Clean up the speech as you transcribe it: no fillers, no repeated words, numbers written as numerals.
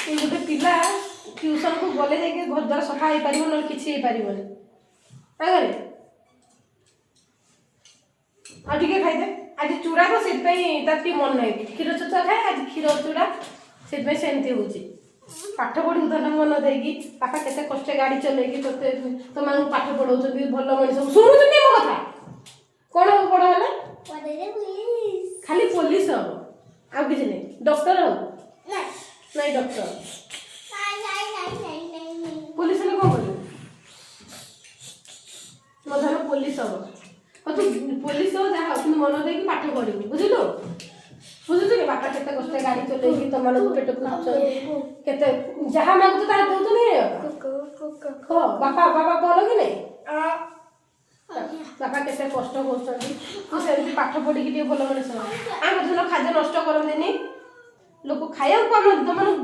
ଏଇ ଗୋଟେ ପିଲା ଟ୍ୟୁସନକୁ ଗଲେ ଯାଇକି ଘର ଦ୍ୱାର ସଫା ହେଇପାରିବ, ନହେଲେ କିଛି ହେଇପାରିବନି। ଆଗରେ ଆଉ ଟିକେ ଖାଇଦେ। ଆଜି ଚୂଡ଼ା ତ, ସେଥିପାଇଁ ତାର ଟିକେ ମନ ନାହିଁ। କ୍ଷୀର ଛତୁଆ ଖାଏ, ଆଜି କ୍ଷୀର ଚୂଡ଼ା, ସେଥିପାଇଁ ସେମିତି ହେଉଛି। ପାଠ ପଢ଼ିବୁ ଧନ ମନ ଦେଇକି। ବାପା କେତେ କଷ୍ଟ ଗାଡ଼ି ଚଲେଇକି ତୋତେ ତମାନଙ୍କୁ ପାଠ ପଢ଼ଉଛନ୍ତି। ଭଲ ମଣିଷ। ଶୁଣୁଛନ୍ତି ମୋ କଥା? କ'ଣ ହବ ବଡ଼ ହେଲେ? ଖାଲି ପୋଲିସ ହବ, ଆଉ କିଛି ନାହିଁ? ଡକ୍ଟର ହବ? ନାଇଁ ଡକ୍ଟର, ପୋଲିସ ହେଲେ କ'ଣ କରିବୁ? ମୋ ଧନ ପୋଲିସ ହବ। ହଉ, ତୁ ପୋଲିସ ହଉ, ଯାହା ହଉ, କିନ୍ତୁ ମନ ଦେଇକି ପାଠ ପଢ଼ିବୁ, ବୁଝିଲୁ? ବୁଝୁଛୁ କି? ବାପା କେତେ କଷ୍ଟ ଗାଡ଼ି ଚଲେଇକି ତମାନଙ୍କୁ ପେଟ ପୋଷୁଛନ୍ତି। କେତେ ଯାହା ମାଗୁଛୁ ତାହା ଦଉଛନ୍ତି କି ନାଇଁ ବାପା? କହ, ବାପା, ବାପା ଭଲ କି ନାଇଁ? ବାପା କେତେ କଷ୍ଟ କରୁଛନ୍ତି। ତୁ ସେମିତି ପାଠ ପଢ଼ିକି ଟିକେ ଭଲ ମଣିଷ ହବ। ଆମର ଧନ ଖାଦ୍ୟ ନଷ୍ଟ କରନ୍ତିନି। ଲୋକ ଖାଇବାକୁ ପାଉନାହାନ୍ତି, ତମାନଙ୍କୁ